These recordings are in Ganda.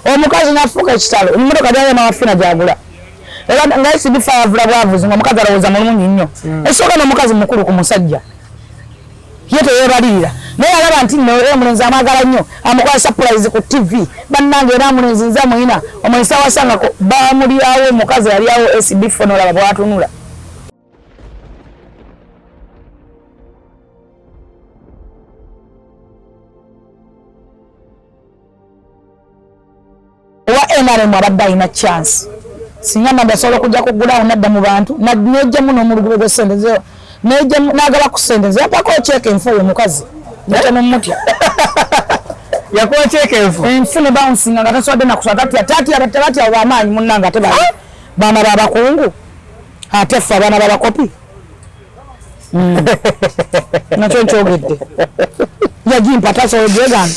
Omukazi nafuuka ekitalo, emmotoka gyali mawafina gyagula. Era nga SB avula bwavuzi nga omukazi alowooza mulungi nnyo. Ekisooka n'omukazi mukulu ku musajja. Ye teyeebalirira. Naye alaba nti nno era omulenzi amwagala nnyo, amukola surprise ku TV. Bannange era omulenzi nze amulina, omulenzi tawasangako, baamulyawo omukazi alyawo SB4 n'olaba bw'atunula. Owa NRM abadde alina chance singa Nambi asobola okujja ku ground nadda mu bantu nejjamu n'omulugube gw'essente n'agaba ku ssente nze yampako ceeke enfu oyo omukazi natya nomutya yakuwa ceeke enfu enfu ne bouncinga nga tasobodde nakuswa tatya tatya tebatya bamaanyi munnange ate baana babakungu ate ffe abaana babakopi. Nakyo nkyogedde yagimpa tasobola gyegaana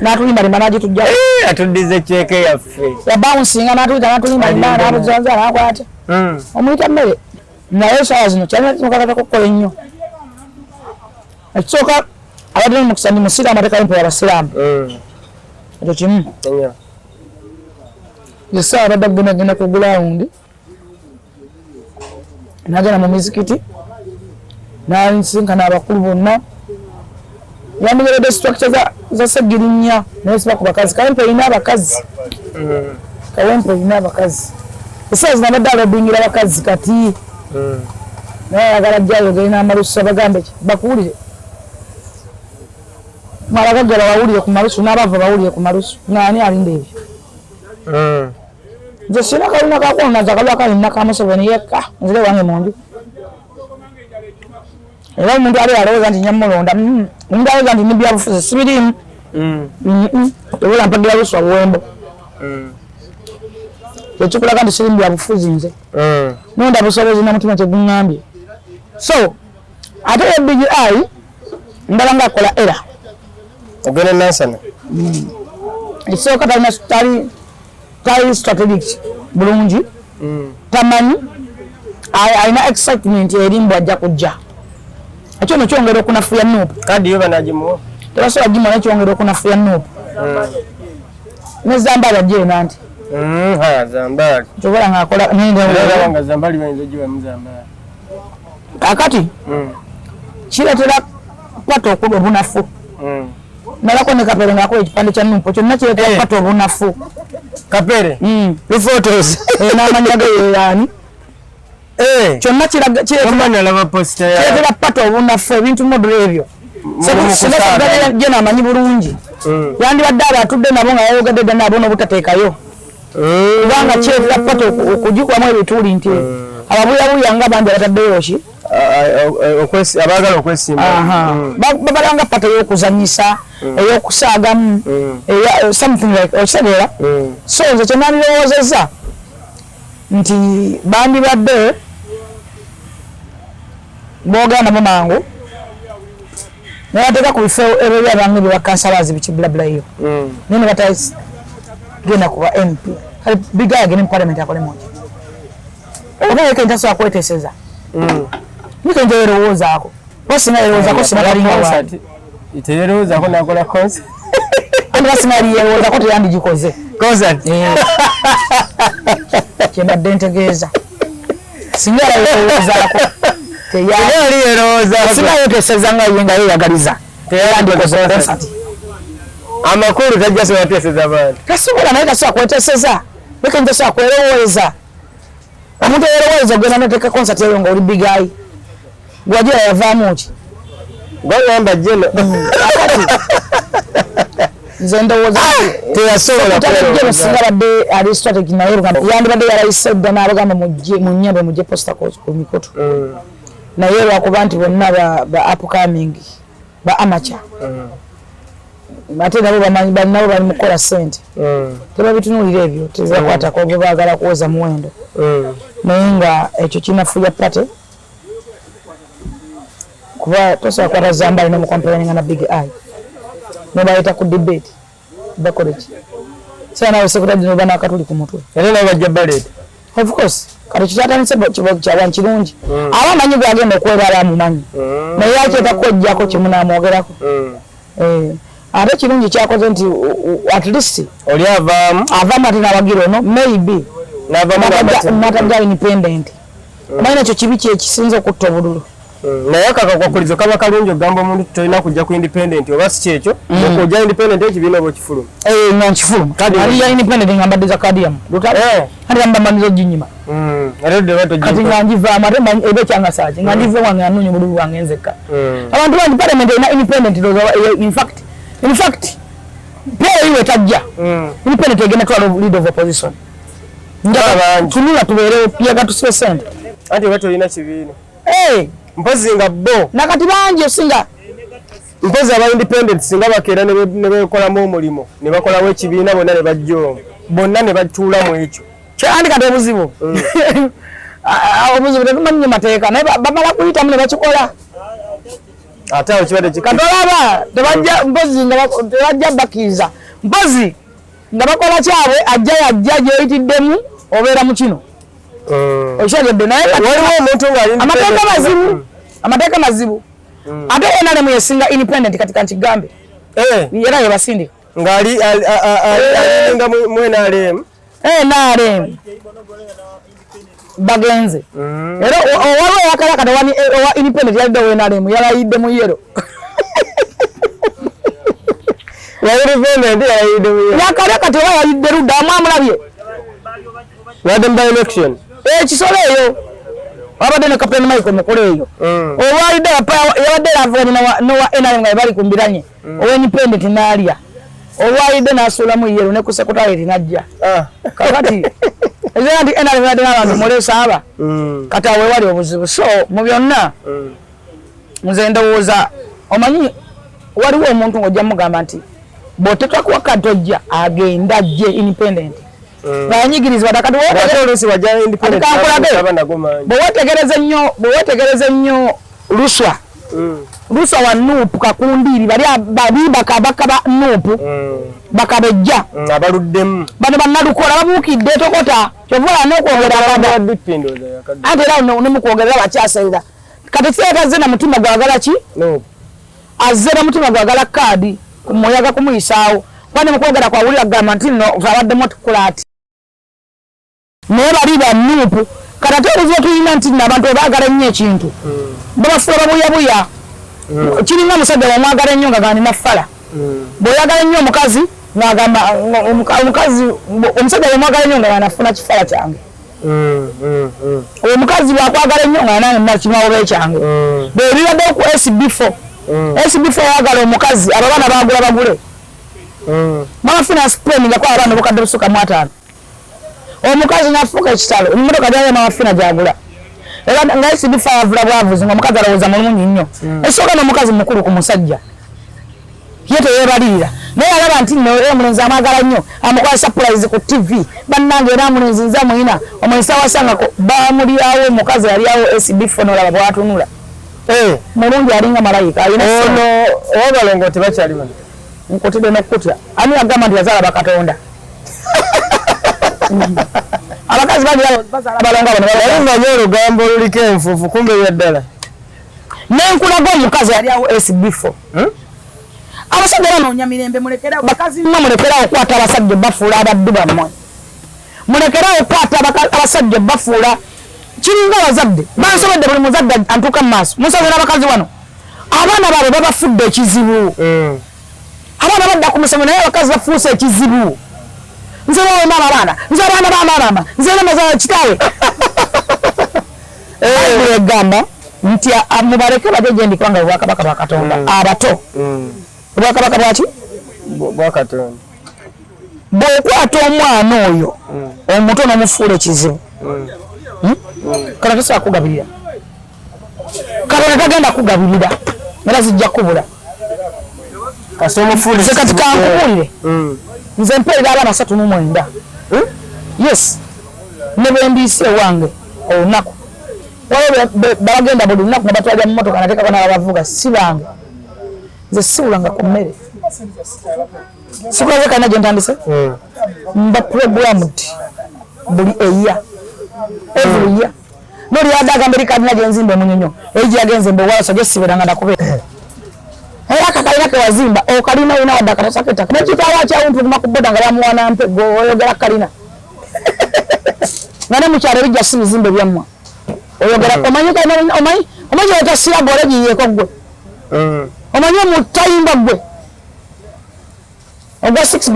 n'atulimbalimba n'agitujja atuddiza ceeke yaffe yabawunsinga n'atuyita n'atulimbalimba n'atuzanza n'akwata omuyita mmere naye esaawa zino kyalina kimukakatako okukola ennyo ekisooka abadde nomukisa ndi musiraamu ate Kawempe wabasiraamu ekyo kimu esaawa abadde agendagenda ku gulawundi nagenda mu mizikiti nasinkana abakulu bonna yandiberedde structure za Ssegirinya naye siba ku bakazi. Kawempe erina abakazi, Kawempe erina abakazi esaawa zino abadde alobingira abakazi kati naye ayagala ajja ayogere n'amalusu abagambe ki bakuwulire abagagga babawulire ku malusu n'abava bawulire ku malusu ng'ani alinda ebyo. Nze sirina kalina kakwonona nze akalwa kalina ka Museveni yekka nzire wange mu nju. Era omuntu ali alowooza nti nyamulonda, omuntu alowooza nti nibyabufuzi sibiriimu. Obola mpagira Luswa Buwembo. Ekikulaga nti siri mu byabufuzi nze. Nonda busobozi na mutima kyeguŋŋambye. So ate ye Big Eye ndaba nga akola era. Ogenda Nansana? Ekisooka talina tali strategic bulungi. Tamanyi alina excitement eri mbu ajja kujja. Ekyo no kyongera okunafuya NUP. Kadi yo banagimuwa? Tebasobola gimuwa naye kyongera okunafuya NUP. Ne Zambali ajja eno anti. Zambali. Kyobola ng'akola nga Zambali bayinza ogiwamu Zambali. Kaakati kireetera pata okuba obunafu. Nalako ne Kapere ng'akola ekipande kya NUP kyonna kireetera pata obunafu. Kapere? Lufotos. N'amannya ge yeyaani. Kyonna kireetera pata obunafu ebintu modula ebyo. Singa amanyi bulungi yandibadde abo atudde nabo nga yayogedde dda nabo n'obutateekayo. Kubanga kireetera pata okugikubamu ebituuli nti ababuyabuya nga bandi abataddeyo ki? Abaagala okwesimba. Babalanga pata ey'okuzannyisa, ey'okusaagamu, something like okitegeera. So nze kye nandirowoozezza nti bandibadde boogera nabo mangu ne bateeka ku bifo ebyo byabange bye bakansalazi biki blabla eyo naye ne batagenda ku ba MP. Kale Big Eye agende mu parliament akole muki oba yeke ntasobola kweteeseza niko nje yerowoozaako oba singa yerowoozaako singa talinga waali Teyerowoozaako n'akola concert. Anti oba singa yali yerowoozaako teyandigikoze. Concert. Kyembadde ntegeeza singa yali yerowoozaako yali yerowoozaako singa yeteeseza nga ye nga yeeyagaliza teyandikoze concert. Amakulu tajja sobola kuteeseza bantu. Tasobola naye tasobola kweteeseza leka ntasobola kwerowooza. Omuntu eyerowooza ogenda noteeka concert eyo nga oli Big Eye gwagira yavaamu ki? Gwagamba jeno. Nze ndowooza teyasobola kwerowooza. Singa badde ali strategy naye yandibadde yalayise dda n'abagamba mujje munnyambe mujje poster ku mikutu. Naye lwakuba nti bonna ba upcoming ba amateur. Ate nabo bamanyi nabo bali mu kukola ssente. Tebabitunuulira ebyo tebibakwatako bo baagala kuwoza muwendo. Naye nga ekyo kinafuya party kuba tosobola kukwata Zambali n'omukomperaninga na Big Eye n'obaleeta ku debate bakole ki? Sasa nawe sekretary n'oba n'akatuli ku mutwe. Era nabo bajja baleeta. Of course kati kikyatandise kyawa kirungi. Aba amanyi gwagenda okwebaala amumanyi. Naye akyeta kwejjako kimu n'amwogerako. Ate kirungi kyakoze nti at least oli avaamu, avaamu ate n'awagira ono, maybe natajja independent. Omanyi ekyo kibi kyekisinza okutta obululu. Naye akakakwakulizo kaba kalungi ogamba omuntu tolina kujja ku independent, oba si kyekyo, okujja independent ekibiina oba okifuluma. Nga nkifuluma ali ya independent nga mbadde za kaadi yamu ati yamba oginyima. Kati nga njivaamu ate eba ekyangasaaki nga njiva wange anoonya obululu bwange nzekka. Abantu bangi parliament erina independent. In fact PLU etajja, independent egenda twala lead of opposition. Tunula tubeerewo yaga tusibe sente. Anti oba tolina kibiina, mpozi nga bo nakati bangi osinga. Mpozi aba independent singa bakeera ne bekolamu omulimu ne bakolawo ekibiina bonna ne bajja omwo bonna ne batuula mu ekyo. Kyandi kati obuzibu tetumanyi mateeka, naye bamala kuyitamu ne bakikola. Ate awo kibadde kati olaba tebajja, mpozi nga tebajja bakkiriza, mpozi nga bakola kyabwe ajja yajja gyoyitiddemu obeera mu kino okitegedde? Naye waliwo omuntu nga amateeka mazibu, amateeka mazibu. Ate NRM yesinga independent kati kankigambe, era yebasindika. Ng'ali alinga mu NRM. NRM bagenze era waliwo eyakalakata owa independent yalidde owa NRM yalayidde mu yellow. Wa independent yalayidde mu yellow. Yakalakata oba yalidde ludda amu amulabye. Wadde mu by election. Ekisolo eyo wabadde ne Captain Michael mukulu eyo olwalidde yabadde era avuganya nowa NRM nga bali kumbiranye, owa independent n'alya olwalidde n'asuulamu yellow ne ku secretariat n'ajja. Kakati ezera nti NRM yabadde n'abantu muleesa aba kati awo wewali obuzibu. So mu byonna nze ndowooza omanyi waliwo omuntu ng'ojja mugamba nti bw'otetwakuwa kadi tojja, agenda ajje independent ng'anyigirizibwa dda. Kati ate oluusi wajja independent kankulage. Aba nago mangi. Bwe weetegereza ennyo Luswa, Luswa wa NUP kakundiiri bali babi bakabaka ba NUP bakabejja. Abaluddemu. Bano bannalukola babuukidde tokota kyova n'okwogera akada. DP ndowooza yakadde. Ate era nemukwogerera bakyasalira kati kireka azze na mutima gwagala ki? No. Azze na mutima gwagala kaadi kumuyaga kumuyisaawo, kuba ne mukwogera kwawulira kugamba nti nno abaddemu tukola ati naye bali ba NUP. Kati ate obuzibu tulina nti nno abantu webaagala ennyo ekintu babafuula babuyabuya. Kiringa omusajja bwomwagala ennyo nga ganina fala, bw'oyagala ennyo omukazi ng'agamba omukazi omusajja bwomwagala ennyo nga ganafuna kifala kyange, omukazi bwakwagala ennyo nga nange nakimawobe kyange. Bwe bibadde ku SB4, SB4 yagala omukazi, abo abaana bagula bagule. Mama Fina spending kwa abaana obukadde busukka mu 50, omukazi nafuuka ekitalo, emmotoka gyayo Mama Fina gyagula era nga SB4 yavula bwavuzi nga omukazi alowooza mulungi nnyo. Ekisooka n'omukazi mukulu ku musajja ye teyeebalirira, naye alaba nti nno era omulenzi amwagala nnyo, amukola surprise ku TV, bannange era omulenzi nze amuyina omulenzi awasangako bamulyawo. Omukazi yalyawo SB4 nolaba bwatunula mulungi alinga malayika alina ono owabalongo tebakyali bano. Nkutidde n'okutya. Ani agamba nti yazaala bakatonda? Abakazi bangi bazaala balongo abo ne naye manyi olugambo oluliko enfuufu kumbe bya ddala. Nenkulaga omukazi yali awo SB4. Abasajja banoonya mirembe, mulekerawo. Bakazi mmwe mulekerawo okukwata abasajja bafuula abaddu bammwe, mulekerawo okukwata abasajja bafuula kiringa abazadde bansobedde. Buli muzadde antuuka mu maaso musobera abakazi wano abaana baabwe babafudde ekizibu. Abaana badda ku musomo naye abakazi bafuuse ekizibu. Nze bawe maama abaana, nze abaana ba maama, nze namazaala kitaawe. Bayibuli egamba nti mubaleke bajje gye ndi kubanga obwakabaka bwa Katonda abato. Obwakabaka bwaki? Bwa Katonda. Bw'okwata omwana oyo omuto n'omufuula ekizibu, Katonda tasobola kugabirira, Katonda tagenda kugabirira era zijja kubula. Kasita omufuula Nze kati ekizibu. Kankubuulire, nze mpeerera abaana 39. Yes, ne bwe ndiise ewange olunaku waliwo babagenda buli lunaku nga batwalira mu motoka nateekako n'ababavuga si bange. Nze siwulanga ku mmere, sikulaze kalina gye ntandise. Mba programmed buli eya every year noli yadde agamba eri kalina gyenzimba emunyonyo eri gyeyagenze mbe waso gyesiberanga nakubeera era akakalina ke. Kewazimba okalina olina wadde akatasa k'ettaka nekitaawo akyawumpuluma ku boda nga bamuwana mpe gwe oyogera kalina nga ne mukyalo ebijja si bizimbe byammwe oyogera omanyi omanyi omanyi otasiraga olegiyeeko gwe omanyi omutayimba gwe ogwa 6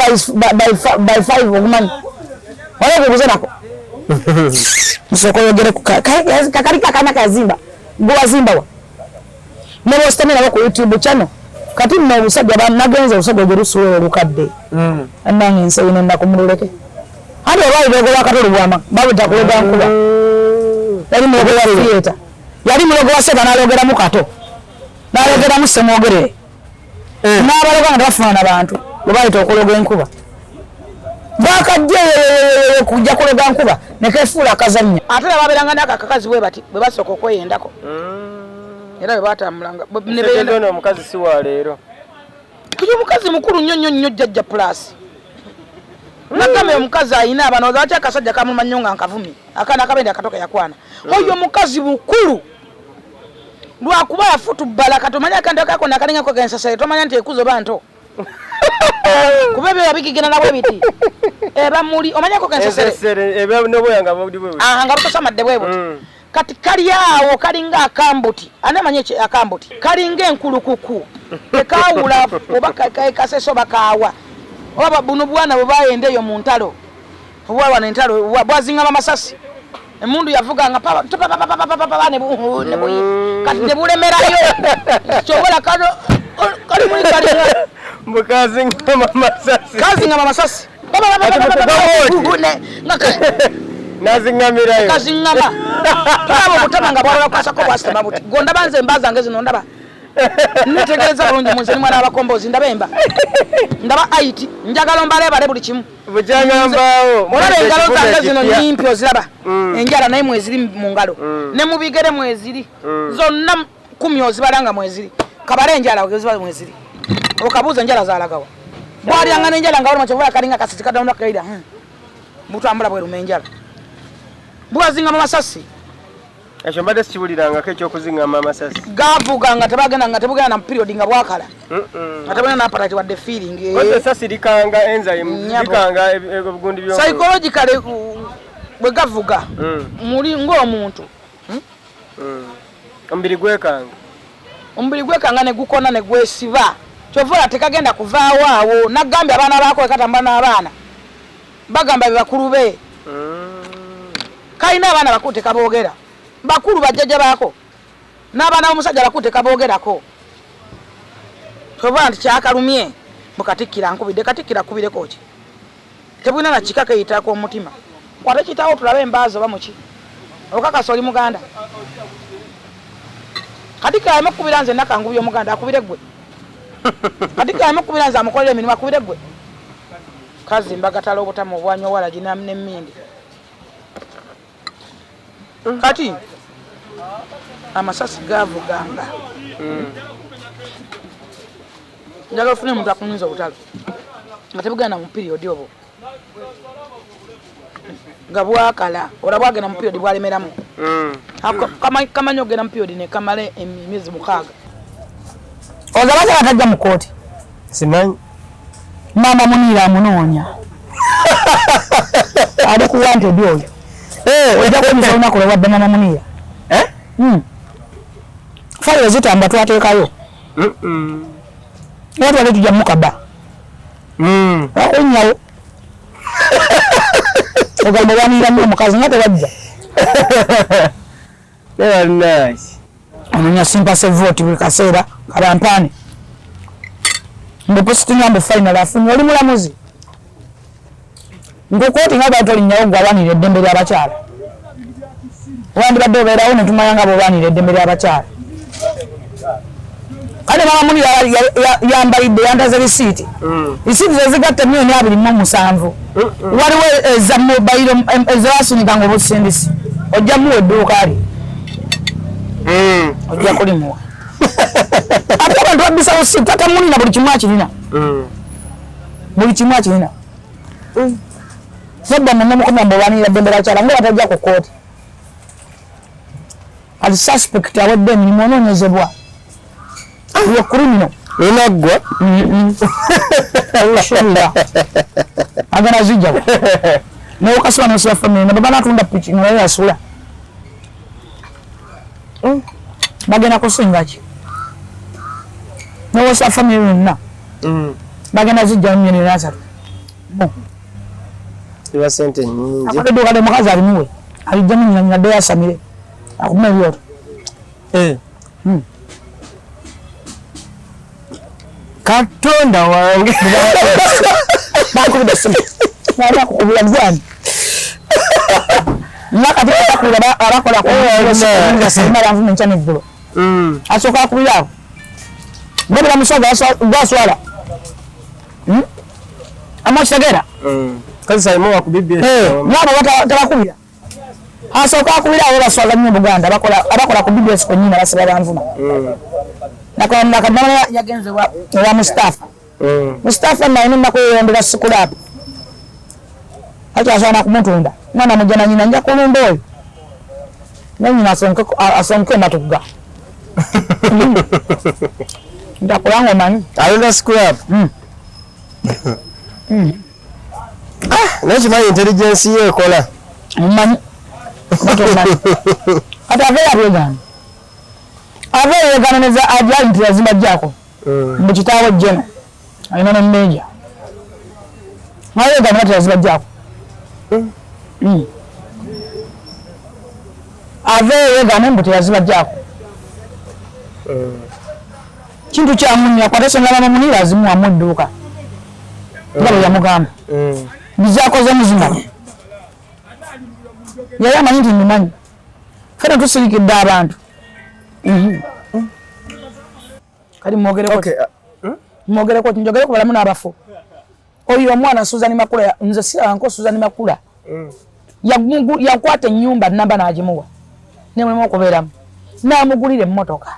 by 5 ogumanyi wala okubuze nako nsooka oyogere kakali kakana kazimba gwe wazimba wa nebwositamye nabo ku YouTube channel. Kati nno obusajja nagenze obusajja gye lusuula olukadde annange ensi eyina ennaku mululeke anti olwali lwego lwa Kato Lubwama babita kuloga nkuba yali mulogo wa theatre yali mulogo wa seba n'alogeramu Kato n'alogeramu Ssemwogerere n'abaloga nga tebafuna na bantu bwe bayita okuloga enkuba bakajja kujja kuloga nkuba nekefuula akazannya ate era babeeranga nako akakazi bwe bati bwe basooka okweyendako era bwe batambulanga ono omukazi si wa leero. Oyo omukazi mukulu nnyo nnyo nnyo jjajja plus nagamba omukazi ayina abaana lwaki akasajja kamuluma nnyo nga nkavumi akaana akabende akato keyakwana oyo omukazi mukulu lwakuba yafutubbala kati omanyi akantu akakona akalingako kensasale tomanya nti ekuza oba nto kuba ebyo yabigigena nabwe biti eba muli omanyako kensasale nga butosamadde bwe buti kati kali awo kalinga akambuti ani amanyi akambuti kalinga enkulukuku tekawula oba kasese oba kaawa oba buno bwana bwe bayenda eyo mu ntalo obwalwana entalo bwazingama masasi emundu yavuganga kati nebulemerayo kyobola kali muli kalinga mukazingama masasi kazingama masasi nazingamirayo kazingama tulaba obutama nga bwalala kwasako bwasitama buti gondaba nze emba zange zino ndaba netegereza bulungi mu nze ni mwana w'abakombozi ndaba emba ndaba aiti njagala ombalebale buli kimu bukyangambaawo olaba engalo zange zino nyimpi oziraba enjala naye mweziri mu ngalo ne mu bigere mweziri zonna 10 ozibala nga mweziri kabale enjala oziba mweziri okabuuza enjala zalagawa bwalyanga n'enjala nga waluma kyovola kalinga kasiti kadawunda kaida butambula bweruma enjala bwazingama masasi ekyo mbadde sikiwulirangako ekyokuzingama amasasi gavuga nga tebagenda nga tebugenda na period nga bwakala nga tebugenda na appetite wadde feeling esasi likanga enzyme likanga obugundi byo psychologically bwe gavuga muli ng'omuntu omubiri gwekanga omubiri gwekanga ne gukona ne gwesiba kyovola tekagenda kuvaawo awo nagambye abaana baako katamba n'abaana bagamba be bakulu be kalina abaana bakulu tekaboogera bakulu bajjajja baako n'abaana b'omusajja bakulu tekaboogerako kyova nti kyakalumye mukatikkira nkubidde katikkira kubireko ki tebulina na kika keyitaako omutima kwate kitaawo tulabe embaazi oba muki okakasa oli muganda katikkira aleme okukubira nze nakangubi omuganda akubire ggwe katikkira aleme okukubira nze amukolera emirimu akubire ggwe kazi mbagatala obutamu obwanywa walagi n'emmindi kati amasasi gavuganga njagala ofune omuntu akunyuza obutalo nga tebugenda mu period obwo nga bwakala ola bwagenda mu period bwalemeramu kamanyi ogenda mu period nekamala emyezi 6 ozabaza batajja mu kooti simanyi mama Muniira amunoonya ali ku wanted oyo ojja kunyuza olunaku lwe wadde mama Muniira fayiro zitamba twateekayo era twali tujja mukaba wakunyawo ogamba olwanirira nnyo omukazi nga tewajja ononya simpase vote buli kaseera kabampaane mbupositinga mbu final afunye oli mulamuzi nkukooti nga bwali tolinyawo gwe alwanirira eddembe ly'abakyala wandibadde obeerawo ne tumanya nga bw'olwanirira eddembe ly'abakyala kale mama Muniira yambalidde yantaze risiiti risiiti zezigatta 27,000,000 waliwo eza mobile ezasunikanga obusindisi ojja muwa edduuka lye ojja kulimuwa ate abantu babbisa busiiti tata Muniira buli kimu akirina buli kimu akirina nedda munemukomya mbu olwanirira ddembe lyakyala nga batajja ku kkooti ati suspect awedde emirimu onoonyezebwa ye criminal. Lunaggwa. Osuubira agenda zijjawa nokasiba nosiba famire nababa natunda piki nga naye yasula bagenda kusinga ki nowosa famire yonna bagenda zijjawo 300,000. Ziba sente nnyingi. Akola edduuka lyomukazi alimuwe alijjamu nyina nyina ddeyo asamire akume ebyoto. Katonda wange. Bakubidde essimu nalina kukubira gwani nakati bakubira abakola kubanvuma enkya neggulo asooka akubira abo gobera musaga gwaswala ama okitegeera Kazi Saimo wa ku BBS. Nabo tabakubira asooka akubira abo baswaza nnyo Buganda abakola ku BBS kwennyini abasiba banvuma. Nakadamala yagenze wa Mustafa. Mustafa naye nnaku eyondera sikulaapu akyasobola nakumutunda mwana mujja na nyina nja kulumba oyo ne nyina asonke matugga ntakulanga omanyi alonda scrap. Naye kimanyi intelligence ye ekola omanyi kati ave yabyegaana ave yegaana neza ajali nti yazimba jjako mbu kitaawe jjeno alina ne meja nayegaana kati yazimba jjako ave yegaana mbu teyaziba jjako kintu kyamunya akwate sengaba mamunira azimuwamu edduuka nga bwe yamugamba bizakoze muzima yali amanyi nti mbimanyi fena tusirikidde abantu. Kati mwogereko njogere ku balamu n'abafu. Oyo omwana Susan Makula nze sirabanko Susan Makula yakwata ennyumba namba n'agimuwa nemulimu okubeeramu n'amugulira emmotoka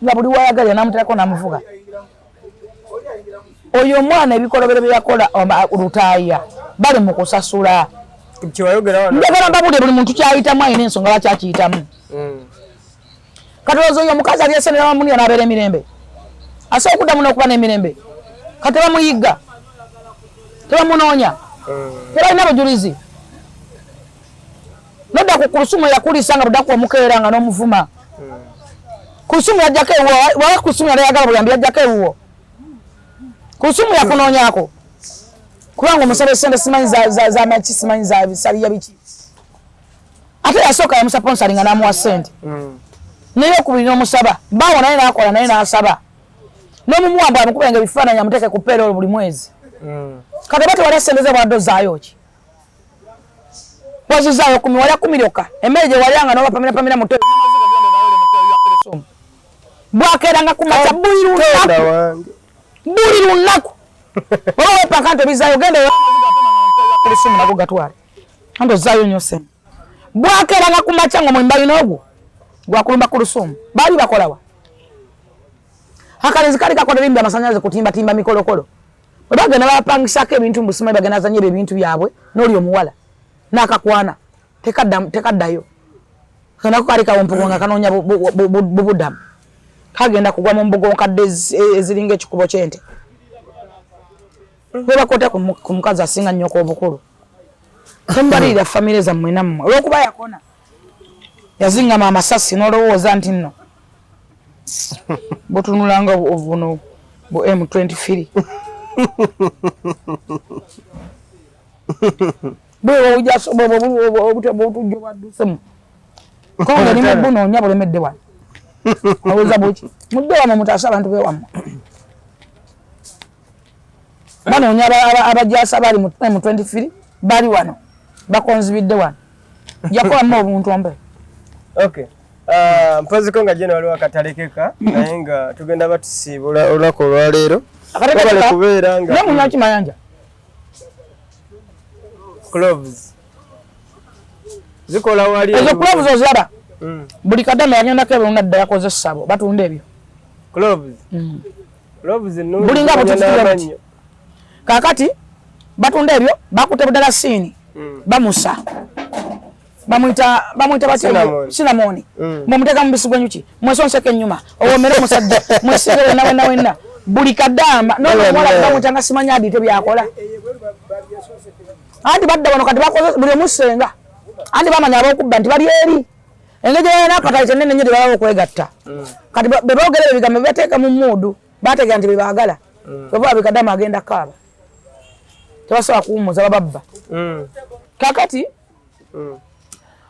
nga buli wayagalira n'amuterako n'amuvuga. Oyo omwana ebikolobero bye yakola Lutaaya bali mu kusasula. Njagala mbabulire buli muntu kyayitamu alina ensonga lwaki akiyitamu. Kati olowooza oyo omukazi ali esenera wamuniya n'abeera emirembe asobola okuddamu n'okuba n'emirembe? Kati tebamuyigga, tebamunoonya, tebalina bujulizi. Nodda ku Kulusumu eyakulisa nga buddaku omukeera nga n'omuvuma. Kulusumu yajjako ewuwo, wala Kulusumu yali ayagala buyambi yajjako ewuwo. Kulusumu yakunoonyaako kubanga omusaba essente simanyi za maki simanyi za bisaliya biki. Ate yasooka yamusaponsalinga n'amuwa ssente naye okubiri n'omusaba baawo naye n'akola naye n'asaba n'omumuwa mbu amukubenga ebifaananyi amuteeke ku payroll buli mwezi. Kati oba tewali ssente ze bwadde ozaayo ki? Wazizaayo 10 walya 10 lyokka emmere gye walyanga n'obapamira pamira muto bwakeeranga ku makya buli lunaku buli lunaku oba wepanka nti obizaayo genda olusimu nagwo gatwale anti ozaayo nnyo ssente. Bwakeeranga ku makya nga mwembalina ogwo gwakulumba ku lusumu baali bakolawa akalenzi kali kakola ebimbi amasanyalaze kutimbatimba mikolokolo bwe bagenda bapangisako ebintu mbu simanyi bagenda azanye ebyo ebintu byabwe n'oli omuwala n'akakwana tekaddayo kanako kali kawompuko nga kanoonya bubuddamu kagenda kugwa mu mbugo nkadde eziringa ekikubo ky'ente. Bwe bakwata ku mukazi asinga nnyoko obukulu tembalirira famire zammwe nammwe olw'okuba yakona yazingama amasasi n'olowooza nti nno butunulanga buno bu M23 bwebutujjo bwaddusemu konga ni mubunoonya bulemedde wano aweza buki mudde wamwe mutaase abantu bewammwe banoonya abajaasa bali mu M23 bali wano bakonzibidde wano jakolamu obuntu ombe. Okay. Mpoziko nga jeno waliwo akatalekeka naye nga tugenda batusiibula olunaku olwaleero wabale kubeera nga naye munywa ki Mayanja? Cloves zikola wali ezo cloves oziraba buli kadama yagendako ebirunga dda yakoze essabo batunda ebyo cloves. Cloves nnungi bulinga bututuula kaakati batunda ebyo bakute budalasiini bamusa. Bamuyita batya? Cinnamon. Mumuteeka mu mubisi gw'enjuki, mwesonseka ennyuma, owomere omusajja, mwesige wenna wenna wenna, buli kadaama. Nomuwala bamuyita nga simanyi adiite byakola, anti badda wano kati bakoze buli omusenga, anti bamanya ab'okubba nti bali eri engeri gybalina akatale tenene nnyo tebalaba okwegatta. Kati be boogera ebyo bigambo bebateeka mu muudu, bategeera nti bebaagala. Bweba bikadaama agenda kaaba, tebasobola kuwummuza bababba. Kakati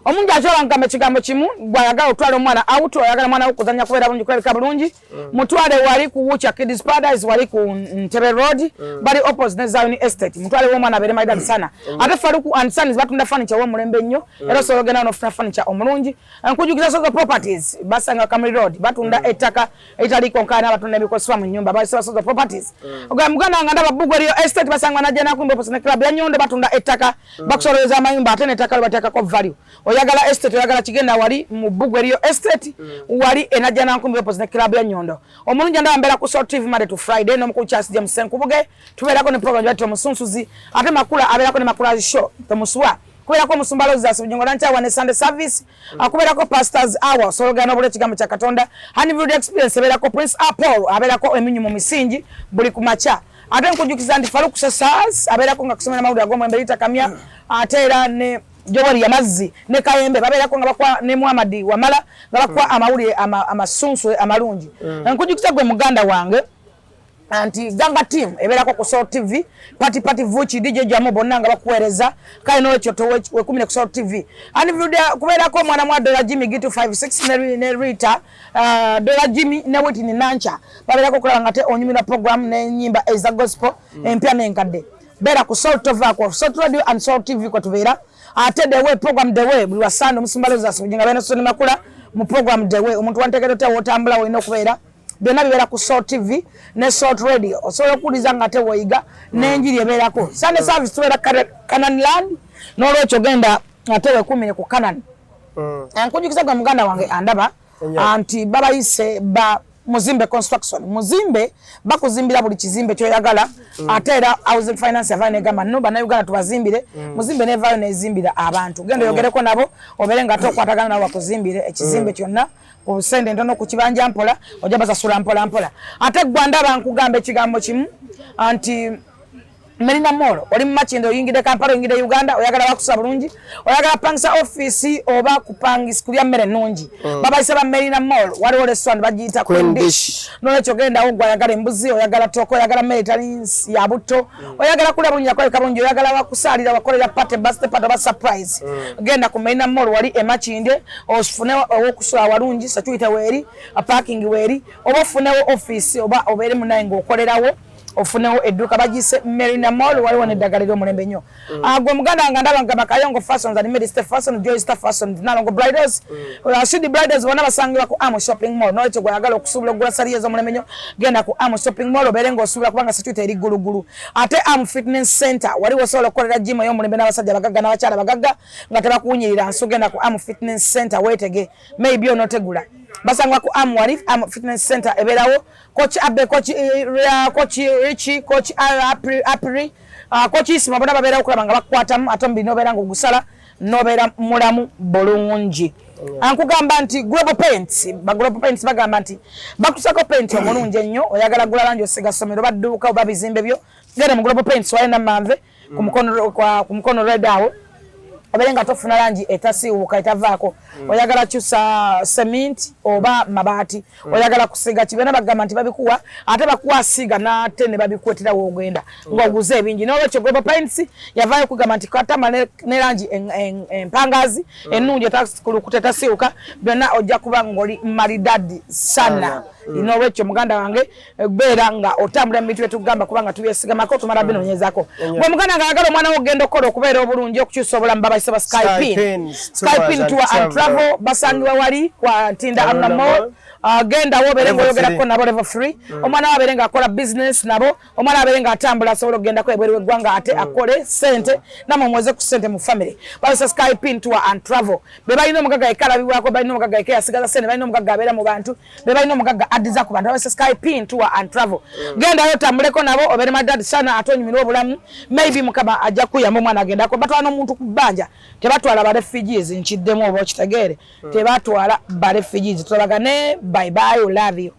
omuntu akyala nkugamba ekigambo kimu: bwayagala otwala omwana out, oyagala omwana wo kuzanya, kubeera bulungi, kulabika bulungi, mutwale wali ku Wucha Kids Paradise, wali ku Ntebe Road, bali opposite ne Zion Estate. Mutwale wo omwana abeere maridadi sana. Ate Faruku and Sons batunda furniture w'omulembe nnyo, era osobola ogenda nofuna furniture omulungi. Nkujukiza Sozo Properties, basanga Kamuli Road, batunda ettaka eritaliko nkaana, batunda ebikozesebwa mu nyumba, basaba Sozo Properties. Ogamba muganda wange ndaba Bugwe Real Estate, basangwa Najja Nakumbi opposite ne club ya Nyondo, batunda ettaka, bakusololeza amayumba, ate n'ettaka lye bateekako value. Oyagala estate, oyagala kigenda wali mu Bugwe Real Estate, wali e Najja Nankumbi opposite ne club ya Nyondo. Omulungi ndaba mbeera ku Salt TV Monday to Friday n'omukulu Charles James Senkubuge, tubeerako ne program gybayita Omusunsuzi, ate Makula abeerako ne Makula Show, temuswa kubeerako omusumba Lozas Bugingo Lankyawa ne Sunday service, akubeerako Pastors Hour, osobola n'obula ekigambo kya Katonda. Honeywood Experience ebeerako Prince Apollo, abeerako eminyu mu misingi buli ku makya. Ate nkujukiza nti Faruk Sasas abeerako nga kusomera mawulire ag'omulembe litakamya, ate era ne Joweri Yamazzi ne Kayembe babeerako nga bakwa ne Muhammad Wamala nga bakuwa amawulire amasunsu amalungi. Nkujukiza gwe muganda wange anti Ganga Team ebeerako ku Salt TV, Party Party Vuki, DJ Jamu, bonna nga bakuweereza. Kale nolwekyo wekumire ku Salt TV. And kubeerako omwana mwa Dola Jimmy Gitu 56 ne Rita, Dola Jimmy ne Witini Nancha babeerako okulaba nga te onyumira program n'ennyimba eza gospel empya n'enkadde. Beera ku Salt, tovaako. Salt Radio and Salt TV kwe tubeera. Ate The Way program, The Way, buli wa Sunday, omusumba Lozas Bugingo abeera ne Makula mu program The Way. Omuntu wantegere otya wotambula, olina okubeera, byonna bibeera ku Salt TV ne Salt Radio. Osobola okuwuliza nga te woyiga n'enjiri ebeerako. Sunday service tubeera Canaan Land, n'olwekyo genda ate wekumire ku Canaan. Nkujukiza gwe muganda wange andaba anti babayise ba Muzimbe Construction. Muzimbe bakuzimbira buli kizimbe kyoyagala. Ate era Housing Finance yavayo negamba, no Bannayuganda tubazimbire. Muzimbe nevayo nezimbira abantu. Genda oyogereko nabo, obeere nga ate okwatagana nabo bakuzimbire ekizimbe kyonna ku sente ntono, ku kibanja mpola, ojja basasula mpola mpola. Ate gwa ndaba nkugamba ekigambo kimu anti Melina Mall, oli mu Makindye, oyingidde Kampala, oyingidde Uganda, oyagala bakusa bulungi, oyagala pangisa office oba kupangisa kulya mmere ennungi, babayise ba Melina Mall. Waliwo restaurant bagiyita Queen Dish. Nolwekyo gendawo gwe oyagala embuzi, oyagala toko, oyagala mmere etali ya butto, oyagala kulya bulungi, akoleka bulungi, oyagala bakusaalira, bakolera party, birthday party oba surprise, genda ku Melina Mall wali e Makindye ofune owokusula awalungi, security weeri, parking weeri, oba ofunewo office oba obeere munaye ng'okolerawo, ofunewo edduuka. Bagiyise Merina Mall, waliwo n'eddagala ery'omulembe nnyo. Gwe muganda wange ndaba nga Bakayongo Fashions and Mediste Fashion, Joy Star Fashion, Nalongo Bridals, Sidi Bridals, bonna basangibwa ku Amo Shopping Mall. Nolwekyo gweyagala okusuubula okugula sali ez'omulembe nnyo, genda ku Amo Shopping Mall obeere ng'osuubula kubanga security eri ggulugulu. Ate Am Fitness Center, waliwo osobola okukolera gym ey'omulembe n'abasajja bagagga n'abakyala bagagga nga tebakuwunyirira nsu. Genda ku Am Fitness Center weetege, maybe onotegula. Basangwa ku Am, wali Am Fitness Center ebeerawo Coach Abe, Coach Coach Richi, Coach Apri, Apri, Coach Isma, bonna babeerawo okulaba nga bakukwatamu, ate omubiri n'obeera nga ogusala n'obeera mulamu bulungi. Ankugamba nti Global Paints, ba Global Paints bagamba nti bakusako paint omulungi ennyo. Oyagala gula langi osiga ssomero, badduuka oba bizimbe byo, genda mu Global Paints wali Namanve ku Mukono Red awo, obeere nga tofuna langi etasiiwuuka, etavaako. Oyagala kyusa cement oba mabaati, oyagala kusiiga ki, byonna bagamba nti babikuwa, ate bakuwa asiiga n'ate ne babikuwetera woogenda ng'oguze ebingi. N'olwekyo Global Paints yavaayo okugamba nti katama ne langi empangazi ennungi etakulukuta, etasiiwuka, byonna ojja kuba ng'oli maridadi sana. N'olwekyo muganda wange, beera nga otambula mu bintu byetugamba kubanga tubyesigamako, tumala binoonyezaako. Gwe muganda nga ayagala omwana wo ogenda okukola okubeera obulungi, okukyusa obulamu, babayise ba Skypin, Skypin Tour and Travel, basangibwa wali kwa Ntinda Aruna Mall. Gendawo obeere Level ngaoyogerako 3. nabo level 3. Omwana we abeere ng'akola business nabo, omwana abeere ng'atambula, asobola okugendako ebweru w'eggwanga ate akole sente, namwe muweze ku sente mu family. Balesa Sky Pin Tour and Travel, be balina omugagga yekka alabibwako, balina omugagga yekka yasigaza sente, balina omugagga abeera mu bantu, be balina omugagga addiza ku bantu. Balesa Sky Pin Tour and Travel. Gendayo otambuleko nabo, obeere madad sana ate onyumirwe obulamu. Maybe Mukama ajja kuyamba, omwana agendako. Batwala n'omuntu ku bbanja, tebatwala ba refugees. Nkiddemu oba okitegeere, tebatwala ba refugees. Tulabagane, bye bye, love you.